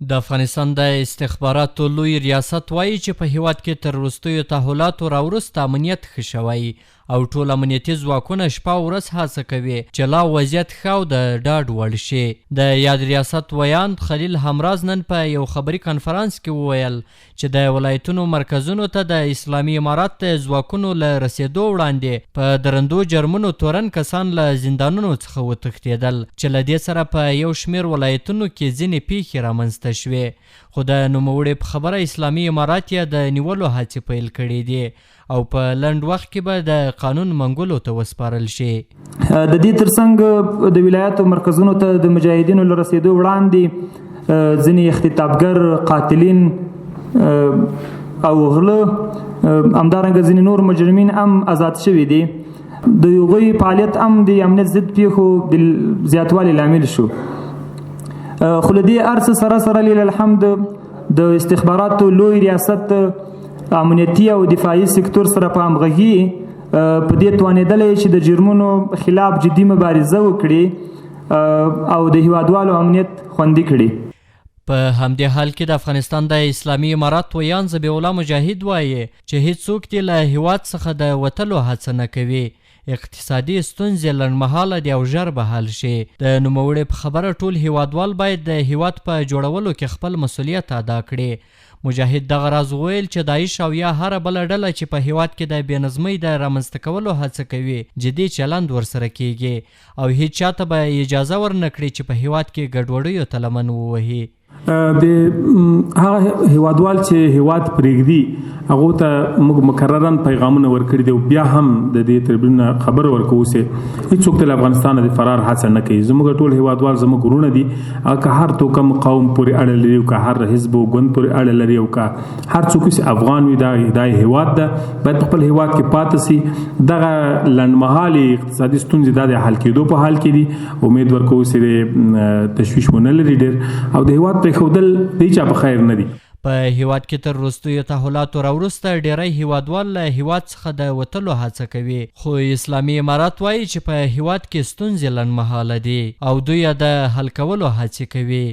د افغانستان د استخباراتو لوی ریاست وايي چې په هیواد کې تر وروستیو تحولاتو راوروسته امنیت ښه شوی او ټول امنیتي ځواکونه شپه او ورځ هڅه کوي چې لا وضعیت ښه او د ډاډ وړ شي. د یاد ریاست ویاند خلیل همراز نن په یو خبري کنفرانس کې وویل چې د ولایتونو مرکزونو ته د اسلامي امارت د ځواکونو له رسېدو وړاندې په درندو جرمونو تورن کسان له زندانونو څخه وتښتېدل چې له دې سره په یو شمېر ولایتونو کې ځینې پېښې رامنځته شوې، خو د نوموړي په خبره اسلامي امارت یې د نیولو هڅې پیل کړې دي او په لنډ وخت کې به د قانون منګولو ته وسپارل شي. د دې ترڅنګ د ولایاتو مرکزونو ته د مجاهدینو له رسېدو وړاندې ځینې اختطافګر، قاتلین او غله، همدارنګه ځینې نور مجرمین هم ازاد شوي دي. د هغوی فعالیت هم د امنیت ضد پیښو د زیاتوالي لامل شو. خو له دې هر څه سره سره لله الحمد د استخباراتو لوی ریاست امنیتي او دفاعي سکتور سره په همغږي په دې توانېدلی چې د جرمونو خلاف جدي مبارزه وکړي او د هیوادوالو امنیت خوندي کړي. په همدې حال کې د افغانستان د اسلامي امارت ویاند ذبیح الله مجاهد وایي چې هیڅوک دې له هیواد څخه د وتلو هڅه نه کوي، اقتصادي ستونزې لنډمهاله دي او ژر به حل شي. د نوموړي په خبره ټول هیوادوال باید د هیواد په جوړولو کې خپل مسولیت ادا کړي. مجاهد دغه راز وویل چې داعش او یا هره بله ډله چې په هیواد کې د بې نظمۍ د رامنځته کولو هڅه کوي، جدي چلند ورسره کیږي او هیچا ته به اجازه ورنه کړي چې په هیواد کې ګډوډیو ته لمن ووهي. د هغه هیوادوال چې هیواد پرېږدي هغه ته موږ مکررا پیغامونه ورکړي دي او بیا هم د دې تربیون خبر ورکوو چې هیڅوک د افغانستان د فرار هڅه نه کوي. زموږ ټول هیوادوال زموږ ورونه دي، هغه که هر توکم قوم پورې اړه لري او که هر حزب او ګوند پورې اړه لري او که هر څوک چې افغان وي، دا دا هیواد ده، باید خپل هیواد کې پاتې سي. دغه لنډمهالي اقتصادي ستونزې دا د حل کېدو په حال کې دي. امید ورکوو چې تشویش ونه لري ډېر او د هیواد پرېښودل د چا په خیر نه دي. په هیواد کې تر وروستیو تحولاتو راوروسته ډیری هیوادوال له هیواد څخه د وتلو هڅه کوي، خو اسلامي امارت وایي چې په هیواد کې ستونزې لنډمهاله دي او دوی یې د حل کولو هڅې کوي.